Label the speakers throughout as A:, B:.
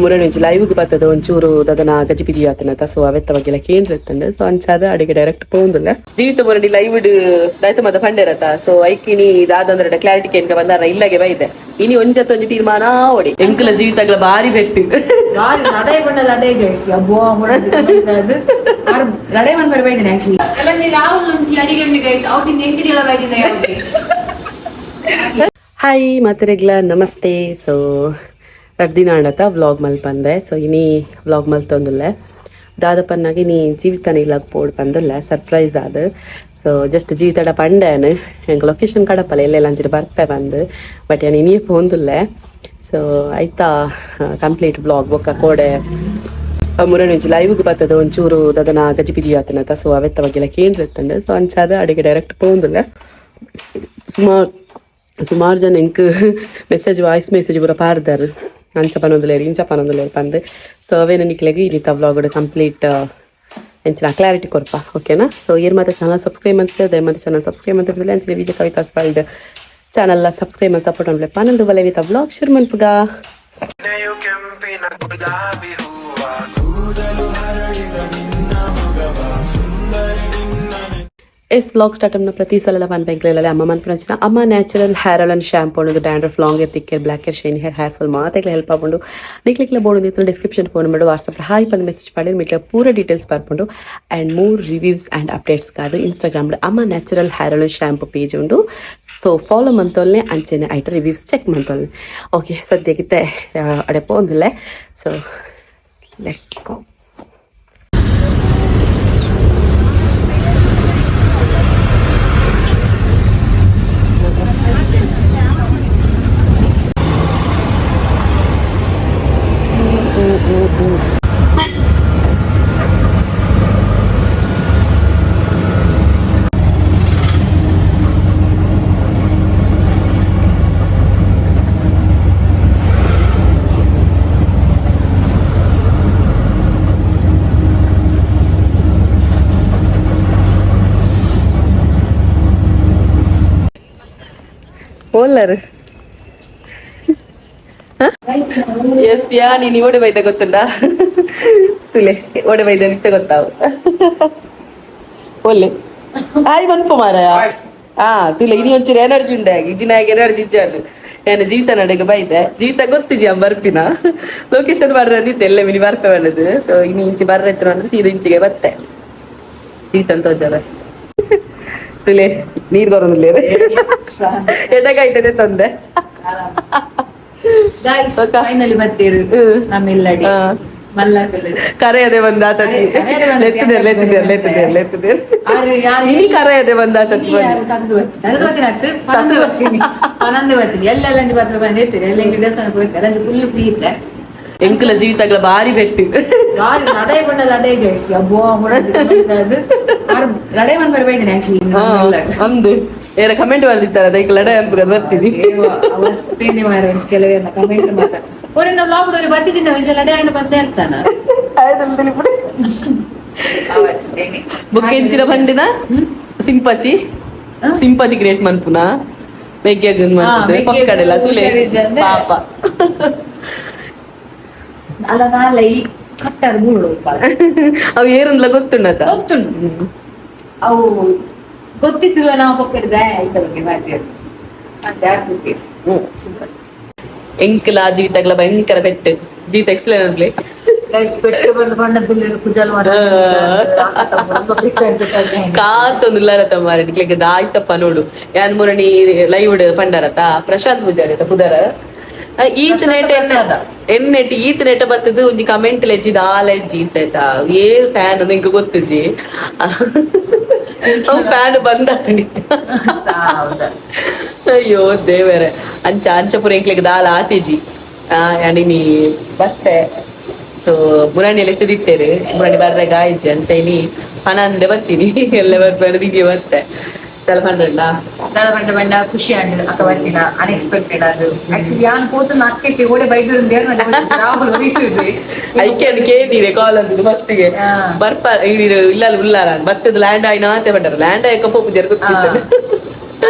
A: ಮುರಣಿ ಒಂಜಿ ಲೈವ್ಗ್ ಬತ್ತದ ಒಂಚೂರು ದದನ ಗಜಿಬಿಜಿ ಆತನತ. ಸೊ ಅವೆತ್ತ ಬಗ್ಗೆಲ ಕೇಂದ್ರ ಸೊ ಅಂಚಾದ ಅಡಿಗೆ ಡೈರೆಕ್ಟ್ ಪೋಂದುಲ್ಲ ಜೀವಿತ ಮುರಣಿ ಲೈವ್ ದಾಯ್ತ ಮದ ಪಂಡೇರತ. ಸೊ ಐಕಿನಿ ದಾದಂದ್ರೆ ಕ್ಲಾರಿಟಿ ಕೇನ್ಕ ಬಂದಾರ ಇಲ್ಲಗೆ ಬೈದೆ ಇನಿ ಒಂಜತ್ತ ಒಂಜಿ ತೀರ್ಮಾನ ಓಡಿ ಎಂಕುಲ ಜೀವಿತಗಳ ಬಾರಿ ಬೆಟ್ಟು.
B: ಲಡಾಯಿ ಬಣ್ಣ ಲಡಾಯಿ ಗೈಸ್ ಅಬ್ಬೋ ಲಡಾಯಿ ಮನ್ ಬರಬೇಡಿ ಆಕ್ಚುಲಿ ಎಲ್ಲ ರಾಹುಲ್ ಒಂಜಿ ಅಡಿಗೆ ಉಂಡು ಗೈಸ್ ಅವು ತಿಂದು ಎಂಕಿದೆಲ್ಲ ಬೈದಿನ ಗೈಸ್.
A: ಹಾಯ್ ಮಾತೆರೆಗ್ಲ ನಮಸ್ತೆ. ಸೊ ರಡ್ಡ್ ದಿನ ಆಂಡತ ವ್ಲಾಗ್ ಮಲ್ಪಂದೆ. ಸೊ ಇನಿ ವ್ಲಾಗ್ ಮಲ್ತೊಂದುಲ್ಲೆ ದಾದಪನ್ನಾಗ ಇನಿ ಜೀವಿತನ ಇಲ್ಲಾಗ ಪೋಡ್ ಪಂದುಲ್ಲೆ ಸರ್ಪ್ರೈಸ್ ಆದ್. ಸೊ ಜಸ್ಟ್ ಜೀವಿತಡ ಪಂಡೇನು ಎಂಕ್ ಲೊಕೇಶನ್ ಕಡಪಲ್ಲ ಎಲ್ಲೆಲ್ಲ ಅಂಚಿನ ಬರ್ಪೆ ಬಂದು ಬಟ್ ಯಾನ್ ಇನಿಯೇ ಪೋಂದುಲ್ಲೆ. ಸೊ ಐತಾ ಕಂಪ್ಲೀಟ್ ವ್ಲಾಗ್ ಬೊಕ್ಕ ಕೋಡೆ ಮುರಣಿ ಒಂಜಿ ಲೈವ್ಗ್ ಬತ್ತದ ಒಂಚೂರು ದದನ ಗಜಿಬಿಜಿ ಆತನತ. ಸೊ ಅವೆತ್ತ ಬಗ್ಗೆಲ ಕೇಂದ್ರ ಸೊ ಅಂಚಾದ ಅಡಿಗೆ ಡೈರೆಕ್ಟ್ ಪೋಂದುಲ್ಲೆ. ಸುಮಾರು ಸುಮಾರು ಜನ ಎಂಕ್ ಮೆಸೇಜ್ ವಾಯ್ಸ್ ಮೆಸೇಜ್ ಪೂರ ಪಾಡ್ದಾರ್ ಅಂಚ ಪನೊಂದುಲ್ಲೆರ್ ಇಂಚ ಪನೊಂದುಲ್ಲೆರ್ ಪಂದ್. ಸೊ ಅವೇನ ನಿಕ್ಲೆಗ್ ಇನಿತ ವ್ಲಾಗ್ ಕಂಪ್ಲೀಟ್ ಎಂಚಿನ ಕ್ಲಾರಿಟಿ ಕೊರ್ಪ, ಓಕೆನಾ? ಸೊ ಏರ್ ಮಾತ ಚಾನಲ್ ಸಬ್ಸ್ಕ್ರೈಬ್ ಅಂತ ದಯಮಾಡಿ ಚಾನಲ್ ಸಬ್ಸ್ಕ್ರೈಬ್ ಅಂತ ಅಂಚನೆ Vijaya Kavita's world channel subscribe support ಅನ್ಲೆ ಪನೊಂದು ಬಲೆ ವ್ಲಾಗ್ ಶುರು ಮನ್ಪುಗ.
C: ಕೆಂಪಿನ ಗುಲಾಬಿ ಹೂವ.
A: ಎಸ್ ವ್ಲಾಗ್ ಸ್ಟಾರ್ಟ್ ಪ್ರತಿ ಸಲ ಒನ್ ಬ್ಯಾಂಕ್ಲೆಲ್ಲ ಅಮ್ಮ ಮನ್ಪುನಂಚಿನ ಅಮ್ಮ ನ್ಯಾಚುರಲ್ ಹೇರ್ ಆಯಿಲ್ ಅಂಡ್ ಶಾಂಪೂ ಅನ್ನೋದು dandruff, long hair, thick hair, black hair, shine hair, hair fall ಮಾತೆಗ್ಲ help ಆಪುಂಡು. ನಿಕ್ಲಿಕ್ಲ ಬೋಡು ಡಿಸ್ಕ್ರಿಪ್ಷನ್ ಫೋನ್ ಮಾಡಿ ವಾಟ್ಸಪ್ ಹಾಯ್ ಪಂದ್ ಮೆಸೇಜ್ ಮಾಡಿ ಮಿಕ್ಲ ಪೂರ ಡೀಟೇಲ್ಸ್ ಬರ್ಪುಂಡು. ಅಂಡ್ ಮೋರ್ ರಿವ್ಯೂಸ್ ಅಂಡ್ ಅಪ್ಡೇಟ್ಸ್ ಕಾದು ಇನ್ಸ್ಟಾಗ್ರಾಮ್ ಅಮ್ಮ natural hair oil shampoo page ಉಂಡು. ಸೊ ಫಾಲೋ ಮಂತೊಲ್ನೆ ಅಂಚೆನೆ ಐಟ ರಿವ್ಯೂಸ್ ಚೆಕ್ ಮಂತೊಲ್ನೆ. ಓಕೆ, ಸದ್ಯಕ್ಕೆ ಅಡೆ ಪೋಂದಿಲ್ಲ. ಸೊ let's go. ಓಲ್ಲರ್ ಎಸ್ ಯಾ ನೀನು ಓಡೆ ಬೈದ ಗೊತ್ತುಂಡ ತುಲೆ ಓಡೆ ಬೈದ ನಿತ್ಯ ಗೊತ್ತಾವು ಒಲ್ಲೆ ಹಾಯ್ ಮನ್ಪು ಮಾರಾಯ. ಹಾ ತುಲೆ ಇನಿ ಒಂಚೂರು ಎನರ್ಜಿ ಉಂಡಾಗಿ ಇಜಿನಾಗ ಎನರ್ಜಿ ಇಜ್ಜಾಂಡು ಏನು ಜೀವಿತ ನಡೆಗೆ ಬೈದೆ ಜೀವಿತ ಗೊತ್ತಿಜಿ ಅಮ್ಮ ಬರ್ಪಿನ ಲೊಕೇಶನ್ ಬರ್ರೆ ಅಂದಿತ್ತೆ ಎಲ್ಲ ಮಿನಿ ಬರ್ಪೆ ಬಂದದ್ದು. ಸೊ ಇನಿ ಇಂಚಿ ಬರ್ರೆ ಇತ್ತು ಅಂದ್ರೆ ಸೀದಾ ಇಂಚಿಗೆ ಬತ್ತೆ ಜೀವಿತ ಅಂತ ತೋಜಾರ ತುಲೆ ನೀರ್ ಕೊರೊಂದುಲ್ಲೆರ್ ಎಡಗೈಟನೆ ತೊಂದೆ.
B: Guys finally ಬರ್ತೀರು ನಮ್ಮೆಲ್ಲಡಿ ಮಲ್ಲಕಲ್.
A: ಕರೆಯದೆ ಬಂದಾತತಿ ಲೆತ್ತದೇರ್ ಲೆತ್ತದೇರ್ ಲೆತ್ತದೇರ್ ಲೆತ್ತದೇರ್ ಇನಿ ಕರೆಯದೆ ಬಂದಾತತಿ.
B: ತಂದು ಬರ್ತೀನಿ ತಂದು ಬರ್ತೀನಿ ಅತ್ತು ಪನಂದು ಬರ್ತೀನಿ ಪನಂದು ಬರ್ತೀನಿ ಎಲ್ಲೆಲ್ಲ ಅಂಚೆ ಬರ್ತಾರೆ ಬಂದಿರ್ತೀರಿ ಎಲ್ಲ ಎಂಗ್ಲು ದೇವಸ್ಥಾನಕ್ಕೆ ಹೋಗ್ತಾರೆ ಅಂಚೆ ಫುಲ್ ಫ್ರೀ ಇತ್ತೆ.
A: ಎಂಕುಲ ಜೀವಿತಗಳ ಬಾರಿ ಬೆಟ್ಟು.
B: ಬಾರಿ ಲಡಾಯಿ ಬಣ್ಣ ಲಡಾಯಿ ಗೈಸ್ ಅಬ್ಬೋ ಲಡಾಯಿ ಮನ್ ಬರಬೇಡಿ ಆಕ್ಚುಲಿ.
A: ಅಂದು ಏರ ಕಮೆಂಟ್ ಬರ್ದಿತ್ತಾರೆ ಅದಕ್ಕೆ ಲಡಾಯಿ ಅಂತ ಬರ್ತೀನಿ.
B: ಅವಸ್ಥೆನೆ ಮಾರ್ರೆ ಒಂಜಿ ಕೆಲವೇರ್ನ ಕಮೆಂಟ್ ಮಾತ ಒರೆ ನಾವು ಲಾಕ್ ಡೋರಿ ಬರ್ತಿಜಿನ ಒಂಜಿ ಲಡಾಯಿ ಹಣ್ಣು ಬಂದೇ ಇರ್ತಾನ. ಅವಸ್ಥೆನೆ.
A: ಬುಕ್ ಎಂಚಿನ ಬಂಡಿನ ಸಿಂಪತಿ ಸಿಂಪತಿ ಕ್ರಿಯೇಟ್ ಮನ್ಪುನ ಮೆಗ್ಯಗ್ ಮನ್ಪುದು ಪಕ್ಕಡೆಲ್ಲ ತುಲೆ ಪಾಪ.
B: ಅಲ್ಲ ನಾಳೆ ಈ ಕಟ್ಟರ್ ಬೂಳು.
A: ಅವು ಏರುಂದ್ಲ ಗೊತ್ತುಂಡತ.
B: ಗೊತ್ತುಂಟು ಅವು ಗೊತ್ತಿತ್ತಿಲ್ಲ ನಾವು ಪಕ್ಕಡಿದ ಐತ ಬಗ್ಗೆ ಮಾಡ್ತೀವಿ ಮತ್ತೆ ಆಗ್ಬಿಟ್ಟು ಸಿಂಪಲ್.
A: ಎಂಕುಲ ಜೀವಿತಗಳ ಭಯಂಕರ ಪೆಟ್ಟು ಜೀವಿತ ಎಕ್ಸಲೆಂಟ್ ಅನ್ಲಿ.
B: ಗೈಸ್ ಪೆಟ್ಟು ಬಂದು ಬಣ್ಣದಲ್ಲಿ ಕುಜಲ್.
A: ಕಾತೊಂದುಲ್ಲಾರ ತಮ್ಮಾರೆ ನಿಕ್ಲೆಗ್ ದಾಯ್ತಪ್ಪ ನೋಡು ಯಾನ್ ಮುರಣಿ ಲೈವ್ ಪಂಡರತ ಪ್ರಶಾಂತ್ ಪೂಜಾರಿ ಪುದರ ಈತ್ ನೆಟ ಎನ್ನೆಟ್ ಈತ್ ನೆಟ ಬತ್ತದು ಒಂಜಿ ಕಮೆಂಟ್ ಲೆಜ್ಜಿ ದಾಲ ಎಜ್ಜಿ ಇತ್ತೈತ ಏರ್ ಫ್ಯಾನ್ ಅಂದ್ ಎಂಕ್ ಗೊತ್ತುಜಿ ಅವು ಫ್ಯಾನ್ ಬಂದಾತಂಡಿತ್ತ. ಅಯ್ಯೋ ದೇವರೇ ಅಂಚ ಅಂಚಪುರ ಎಂಕ್ಲೆಗ್ ದಾಲ ಆತಿಜಿ ಯಾನಿನಿ ಬತ್ತೆ. ಸೊ ಮುರಾಣಿ ಎತ್ತಿದಿತ್ತೇರು ಮುರಾಣಿ ಬರ್ರೆ ಗಾಯ್ಜಿ ಅಂಚ ಇನಿ ಪನಂದೆ ಬರ್ತೀನಿ ಎಲ್ಲ ಬರ್ಬೇಡ ಬತ್ತೆ ತಲೆ ಪಂಡ.
B: ದಾದ ಬಂಡ ಬಂಡ ಖುಷಿ ಅಂಡ್ ಅಕ್ಕ ಬರ್ತಿನ ಅನ್ಎಕ್ಸ್ಪೆಕ್ಟೆಡ್ ಅದು ಆಕ್ಚುಲಿ ಯಾನ್ ಪೋತು ಅಕ್ಕೆಟ್ಟಿ ಓಡೆ ಬೈದು ರಾಹುಲ್ ಹೊರಿಟಿದ್ವಿ.
A: ಐಕೆ ಅದು ಕೇಳಿದೆ ಕಾಲ್ ಅಂದಿದ್ದು ಫಸ್ಟ್ ಗೆ ಬರ್ಪ ಇಲ್ಲ ಉಲ್ಲಾರ ಬತ್ತದ ಲ್ಯಾಂಡ್ ಆಯ್ನ ಅಂತ ಬಂಡಾರ ಲ್ಯಾಂಡ್ ಆಯ್ಕ ಪೋಪು ಜರ್ ಗೊತ್ತಿತ್ತು.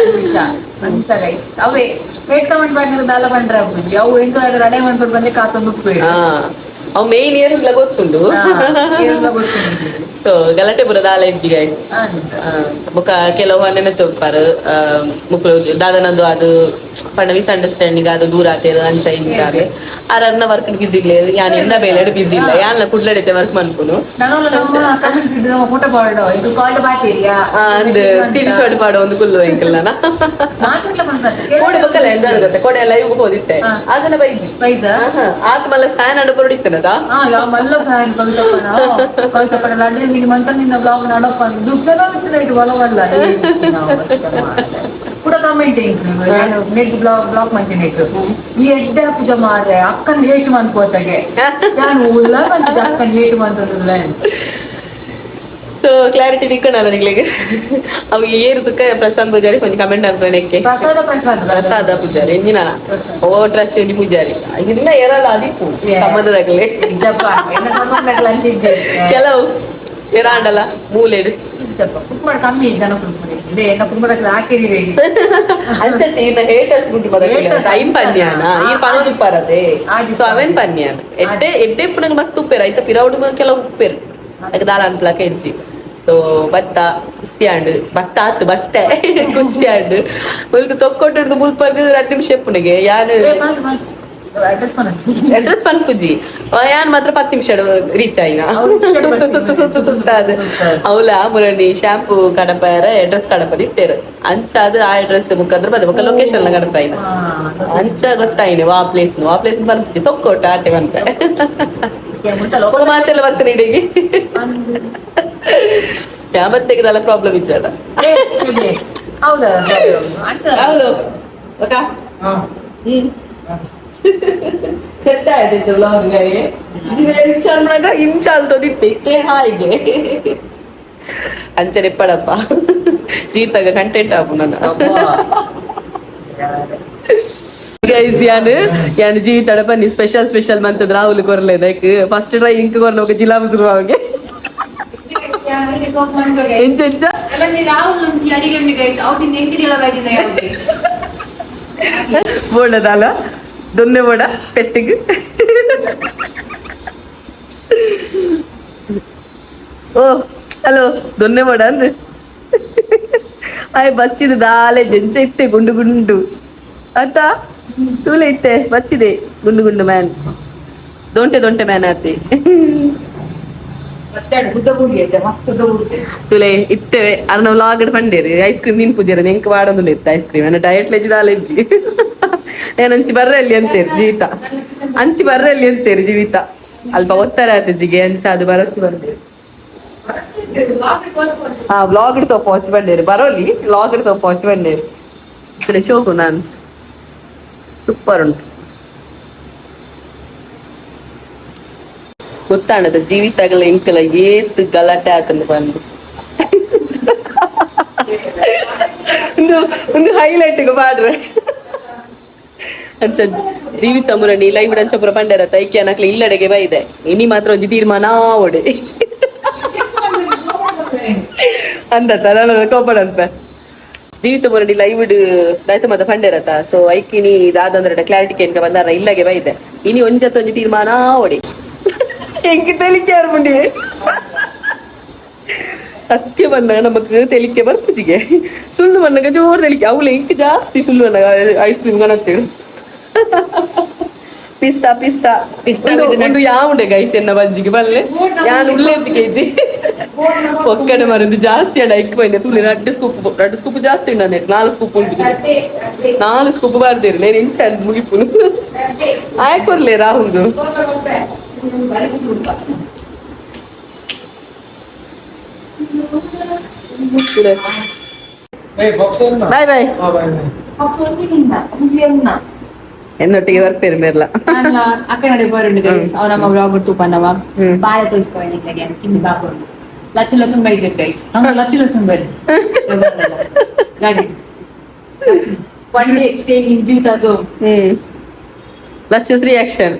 B: ಅಂಚ ಗೈಸ್ ಅವೇ ಹೇಟ್ ಕಮೆಂಟ್ ಮಾಡಿದ್ರೆ ದಾಲ ಪಂಡ್ರೆ ಆಪುಜಿ ಅವು ಎಂತ ಅಡೆ ಮನ್ಪುಡ್ ಬಂದೆ ಕಾತೊಂದು ಉಪ್ಪು.
A: ಅವು ಮೇನ್ ಏರುಲ ಗೊತ್ತುಂಡು.
B: ಗೊತ್ತುಂಡು.
A: ಸೊ ಗಲಾಟೆ ಪೂರ ದಾಲ ಇಜ್ಜಿ ಗೈಸ್. ಬೊಕ ಕೆಲವು ನೆನಪು ತೋಪಾರು ಮುಕ್ಳು ದಾದನಂದು ಅದು ಪಂಡ ಮಿಸ್ಅಂಡರ್ಸ್ಟ್ಯಾಂಡಿಂಗ್ ಅದು ದೂರ ಆತೇರು ಅಂಚ ಇಂಚ ಅದು ಆರನ್ನ ವರ್ಕ್ ಬಿಸಿ ಇಲ್ಲ, ಯಾನ್ ಎನ್ನ ಬೇಲೆಡ್ ಬಿಸಿ ಇಲ್ಲ, ಯಾನ್ಲ ಕುಡ್ಲಡಿತೆ ವರ್ಕ್ ಮನ್ಪುನು.
B: ನಾನು ನಮ್ಮ ಕಮೆಂಟ್ ನಮ್ಮ ಫೋಟೋ ಪಾಡೋ ಇದು ಕಾಲ್ ಬಾಟೇರಿಯಾ.
A: ಅಂದ್ ಸ್ಕ್ರೀನ್ ಶಾಟ್ ಪಾಡೋ ಒಂದು ಕುಲ್ಲು ಎಂಕಲ್ನ.
B: ಮಾತಾಡ್ಲ ಮಾಡ್ತಾರೆ.
A: ಕೋಡೆ ಬಕ್ಕಲ್ಲ ಎಂದ ಗೊತ್ತೆ ಕೋಡೆ ಲೈವ್ ಹೋದಿತ್ತೆ. ಅದನ್ನ ಬೈಜಿ.
B: ಪೈಸಾ.
A: ಆತ್ಮಲ್ಲ ಫ್ಯಾನ್ ಅಡ ಬರುಡಿತ್ತನದ.
B: ಹಾ, ಯಾವ ಮಲ್ಲ ಫ್ಯಾನ್ ಕವಿತಪ್ಪನ ಕವಿತಪ್ಪನ ಲಡ್ಡು ನಿನ್ನ ಮಂತ ನಿನ್ನ ಬ್ಲಾಗ್ ನಡಪ್ಪ ದುಃಖನೋ ಇತ್ತು ನೈಟ್ ಒಲವಲ್ಲ ಕೂಡ ಕಮೆಂಟ್ ಇಂಕ್ ನೆಗ್ ಬ್ಲಾಗ್ ಬ್ಲಾಕ್ ಮಂತಿ ನೆಕ್ ಈ ಎಡ್ಡೆ ಪೂಜೆ ಮಾರ್ರೆ ಅಕ್ಕನ್ ಹೇಟ್ ಮನ್ಕೋತಾಗೆ ನಾನು ಉಲ್ಲ ಮಂತಿದ್ದೆ ಅಕ್ಕನ್ ಹೇಟ್ ಮಂತದಿಲ್ಲ.
A: ಸೊ ಕ್ಲಾರಿಟಿ ದಿಕ್ಕಣ ನಿಗ್ಲಿಗೆ ಅವು ಏರುದಕ್ಕ ಪ್ರಶಾಂತ್ ಪೂಜಾರಿ ಕೊಂಚ ಕಮೆಂಟ್ ಅನ್ಪನೆಕ್ಕೆ.
B: ಪ್ರಸಾದ ಪ್ರಸಾದ.
A: ಪ್ರಸಾದ ಪೂಜಾರಿ ಎಂಜಿನ ಓ ಟ್ರಸ್ಟ್ ಎಂಜಿ ಪೂಜಾರಿ ಇಲ್ಲ ಏರಲ್ಲ ಅದಿಪ್ಪು ಸಂಬಂಧದಾಗಲೇ.
B: ಇಜ್ಜಪ್ಪ ಎನ್ನ ಸಂಬಂಧ ಲಂಚ್ ಇಜ್ಜೆ.
A: ಕೆಲವು ಏರಾಂಡಲ್ಲ ಮೂಲೆಡು.
B: ಇಜ್ಜಪ್ಪ ಕುಕ್ಮಾಡ್ ಕಮ್ಮಿ ಜನ ಕುಟುಂಬ ಇದೆ ಎನ್ನ ಕುಟುಂಬದಾಗ ಹಾಕಿರಿ.
A: ಅಂಚತ್ತೆ ಇನ್ನ ಹೇಟರ್ಸ್ ಗುಂಟು ಬರಕಿಲ್ಲ.
B: Haters.
A: Time ಪನ್ಯಾನ ಈ ಪಣ ತುಪ್ಪಾರತೆ.
B: ಆದಿ.
A: ಸೊ ಅವೇನ್ ಪನ್ಯಾನ ಎಡ್ಡೆ ಎಡ್ಡೆ ಇಪ್ಪುನಂಗೆ ಮಸ್ತ್ ಉಪ್ಪೇರು ಐತ ಪಿರೌಡು ಕೆಲವು ಉಪ್ಪೇರು ಅದಕ್ಕೆ ದಾಲ ಅನ್ಪ್ಲಕ ಇಜ್ಜಿ. ಸೊ ಭತ್ತ ಖುಷಿ ಆಂಡ್ ಭತ್ತ ಆತು ಬತ್ತೆ ಖುಷಿ ಆಂಡ್ ಮುಲ್ತು ತೊಕ್ಕೊಟ್ಟು ಮುಲ್ಪಗ್ 2 ನಿಮಿಷ ಎಪ್ಪುನಿಗೆ ಯಾನ್.
B: ಅಡ್ರೆಸ್ ಪನಚ್ಚಿ.
A: ಅಡ್ರೆಸ್ ಪನ್ಪುಜಿ ಯಾನ್ ಮಾತ್ರ 10 ನಿಮಿಷ ರೀಚ್ ಆಯ್ನ.
B: ಹೌದು,
A: ಸುತ್ತ ಸುತ್ತ ಸುತ್ತ ಸುತ್ತ ಅದು ಅವಲ ಮುರಣಿ ಶಾಂಪೂ ಕಡಪಾಯರ ಅಡ್ರೆಸ್ ಕಡಪ ಇತ್ತೇರು ಅಂಚ ಅದು ಆ ಅಡ್ರೆಸ್ ಮುಖಾಂತರ ಬದ ಬೊಕ ಲೊಕೇಶನ್ ಕಡಪ ಆಯ್ನ ಅಂಚ ಗೊತ್ತಾಯ್ನೆ ವಾ ಪ್ಲೇಸ್ ವಾ ಪ್ಲೇಸ್ ಬರ್ಪುಜಿ ತೊಕ್ಕೋಟ ಆತೆ ಪನ್ಪೆ. ಬೊಕ ಮಾತೆಲ್ಲ ಬರ್ತನೆ ಇಡೀ ಯಾವತ್ತಿಗೆ ಪ್ರಾಬ್ಲಮ್ ಇದ್ದಲ್ಲ.
B: ಹೌದಾ?
A: ಹೌದು ಬೊಕ ಸೆಟ್ ಆಯ್ತಿತ್ತು ವ್ಲಾಗ್ ಇಂಚಾಲ್ಮನಾಗ ಇಂಚಾಲ್ತೋದಿತ್ತೆ ಇತ್ತೆ ಹಾಗೆ ಅಂಚನೆ ಪಡಪ್ಪ ಜೀತಾಗ ಕಂಟೆಂಟ್ ಆಪು ನನ್ನ ಗೈಸ್. ಯಾನ್ ಯಾನ್ ಜೀವಿತಡ ಬನ್ನಿ ಸ್ಪೆಷಲ್ ಸ್ಪೆಷಲ್ ಮಂತದ ರಾಹುಲ್ ಕೊರ್ಲೆ like first try ink ಕೊರ್ನ ఒక ಜಿಲಾಬ್ ಶುರು ಅವಂಗೆ ಎಂಚ ಎಂಚ.
B: ರಾಹುಲ್ ಒಂಜಿ ಅಡಿಗೆ ಉಂಡು ಗೈಸ್ ಅವು ತಿಂದು ಎಂಕ್ ಜಿಲ ಬೈದಿನ ಯಾವ ಗೈಸ್.
A: ಬೋಡದಾಲ ದೊನ್ನೆ ಬೋಡ ಪೆಟ್ಟಿಗ್ ಓ ಹಲೋ ದೊನ್ನೆ ಬೋಡ ಅಂದ್ ಆಯ್ ಬಚ್ಚಿದ ದಾಲೆ ಜಂಚ ಇತ್ತೆ ಗುಂಡು ಗುಂಡು ಅತ್ತ ತೂಲೆ ಇತ್ತೆ ಬಚ್ಚಿದೆ ಗುಂಡು ಗುಂಡು ಮ್ಯಾನ್ ದೊಂಟೆ ದೊಂಟೆ ಮ್ಯಾನ್ ಆತಿ.
B: ಬಚ್ಚಾಡು ಗುಡ್ಡ ಗುಡಿ ಐತೆ ಮಸ್ತ್ ಗುಡ್ಡ ಗುಡ್ಡೆ.
A: ತುಲೆ ಇತ್ತೇವೆ ಅರ್ನ ವ್ಲಾಗ್ ಪಂಡೇರಿ ಐಸ್ ಕ್ರೀಮ್ ತಿನ್ ಪೂಜಾರ ಎಂಕ್ ವಾಡೊಂದು ಇತ್ತು ಐಸ್ ಕ್ರೀಮ್ ಎನ್ನ ಡಯಟ್ ಲೆಜ್ಜಿ ದಾಲ ಇಜ್ಜಿ ಏನ್ ಅಂಚಿ ಬರ್ರಲ್ಲಿ ಅಂತೇರಿ ಜೀವಿತ ಅಂಚಿ ಬರ್ರಲ್ಲಿ ಅಂತೇರಿ ಜೀವಿತ ಅಲ್ಪ ಒತ್ತರ ಆತ ಜಿಗೆ ಅಂಚ ಅದು ಬರಚ್ಚಿ ಬಂದೇರಿ. ಹಾ ವ್ಲಾಗ್ ತೋಪ వచ్చಿ ಬಂಡೇರಿ ಬರೋಲಿ ವ್ಲಾಗ್ ತೋಪ వచ్చಿ ಬಂಡೇರಿ ತುಲೆ ಶೋಕು ನಾನು ಸೂಪರ್ ಉಂಟು ಗೊತ್ತಾಣದ ಜೀವಿತಗಳ ಇಂಕಲ ಏತ್ ಗಲಾಟೆ ಆತಂದು ಬಂದು ಒಂದು ಒಂದು ಹೈಲೈಟ್ ಮಾಡ್ರೆ ಅಂಚ ಜೀವಿತ ಮುರಣಿ ಲೈವ್ ಅಂಚ ಪುರ ಪಂಡರ ತೈಕಿ ಅನ್ನಕ್ಲೆ ಇಲ್ಲಡೆಗೆ ಬೈದೆ ಇನಿ ಮಾತ್ರ ಒಂಜಿ ತೀರ್ಮಾನ ಓಡೆ ಅಂದತ ನನ್ನ ಕೋಪಡನ್ಪೆ ಜೀವಿತ ಮುರಣಿ ಲೈವ್ ದಾಯ್ತ ಮತ್ತ ಪಂಡೇರತ ಸೊ ಐಕಿನಿ ದಾದಂದ್ರೆ ಕ್ಲಾರಿಟಿ ಕೇನ್ಕ ಬಂದಾರ ಇಲ್ಲಗೆ ಬೈದೆ ಇನಿ ಒಂಜತ್ತ ಒಂಜಿ ತೀರ್ಮಾನ ಓಡೆ ಎಂಕ್ ತೆಲಿಕೆ ಮುಂಡಿ ಸತ್ಯ ಬಂದಾಗ ನಮಕ್ ತೆಲಿಕೆ ಬರ್ಪುಜಿಗೆ ಸುಳ್ಳು ಬಂದಾಗ ಜೋರು ತೆಲಿಕೆ ಅವಳು ಇಂಕ್ ಜಾಸ್ತಿ ಸುಳ್ಳು ಬಂದಾಗ ಐಸ್ ಕ್ರೀಮ್ ಕಣತ್ತೇಳು ಪಿಸ್ತಾ ಪಿಸ್ತಾ.
B: ಪಿಸ್ತಾ
A: ಒಂದು
B: with nuts.
A: ಒಂದು ಯಾವುಂಡೆ ಗೈಸ್ ಎನ್ನ ಬಂಜಿಗೆ ಬಲ್ಲೆ ಯಾನ್ ಉಳ್ಳೇದು ಕೆಜಿ ಒಕ್ಕಡೆ ಮರಂದು ಜಾಸ್ತಿ ಅಡ ಐಕ್ ಪೈನೆ ತುಳಿ 2 ಸ್ಕೂಪ್ 2 ಸ್ಕೂಪ್ ಜಾಸ್ತಿ ಉಂಡು ಅಂದೆ 4 ಸ್ಕೂಪ್ ಉಂಟು 4 ಸ್ಕೂಪ್ ಬಾರ್ದೇರು ನೇನು ಇಂಚ ಮುಗಿಪುನು ಆಯ್ ಕೊರ್ಲೆ ರಾಹುಲ್ದು. Boy boy. എന്നೊಟ್ಟಿಗೆ ಬರ್ಪೇರು ಮೇರ್ಲ.
B: ಅಕ್ಕ ನಡೆ ಬೋರುಂಡು ಗೈಸ್ ಅವ್ ನಮ್ಮ ಬ್ಲಾಗ್ ತೂಪನ್ನವ.
A: ಹ್ಮ್.
B: ಬಾಳೆ ತೋರಿಸ್ಕೊಳ್ಳಿ ಕಿಂದಿ ಬಾಪುಂಡು ಲಚ್ಚು ಲಚ್ಚನ್ ಬೈಜೆಟ್ ಗೈಸ್ ನಮ್ಮ ಲಚ್ಚು ಲಚ್ಚನ್ ಬರಿ ಗಾಡಿ one day staying in Jeevitha zone.
A: Hmm ಲಚ್ಚಸ್ reaction.